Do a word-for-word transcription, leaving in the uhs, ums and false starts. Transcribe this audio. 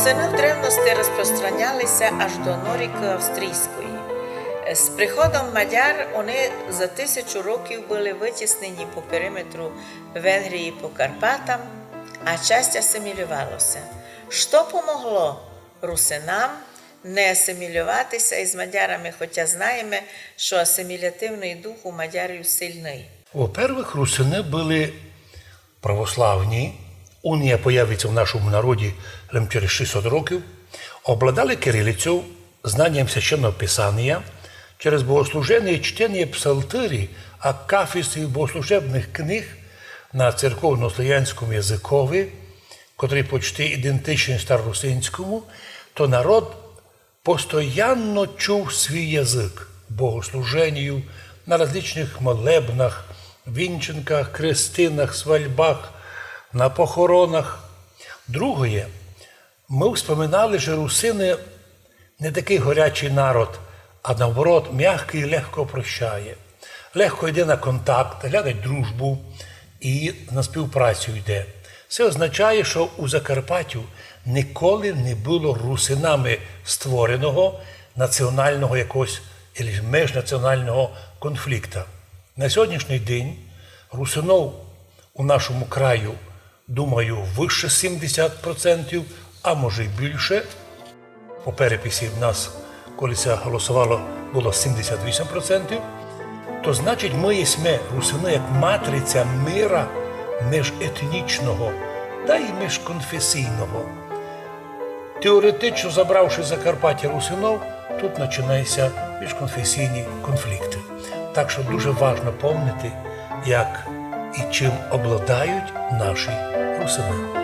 Русины в древности розпространяли ся аж до Норікы Австрійської. З приходом мадяр они за тисячу років были вытіснені по периметру Венгрії по Карпатам, а часть асимілювало ся. Што помогло русинам не асимілювати ся из мадярами, хотя знаєме, што асимілятивный дух у мадярів сильный? Во-первых, русины были православні. Унія появить ся в нашому народі лем через шістсот років. Обладали кирилицьов, знанієм Священного Писанія, через богослуженіє і чтеніє псалтырі, акафіст і богослужебных книг на церковнославянському языкови, котрый почти ідентичный старорусинському, то народ постоянно чув свій язык в богослуженію, на различных молебнах, вінченках, крестинах, свальбах, на похоронах. Другоє, мы вспоминали, што русины не такый горячый народ, а наоборот, мягкый і легко прощає. Легко йде на контакт, глядать дружбу і на співпрацю йде. Се означає, што у Закарпаттю николи не было русинами створеного національного якогось или межнаціонального конфлікта. На сьогоднішній день русинов у нашому краю, думаю, выше сімдесят процентів, а може й більше. По переписі в нас, коли ся голосовало, было сімдесят вісім процентів. То значить, мы єсме русины як матриця мира межетнічного та й межконфесійного. Теоретично забравши Закарпаття русинов, тут начинає ся межконфесійні конфлікты. Так што дуже важно помнити, як і чим обладають наші русины.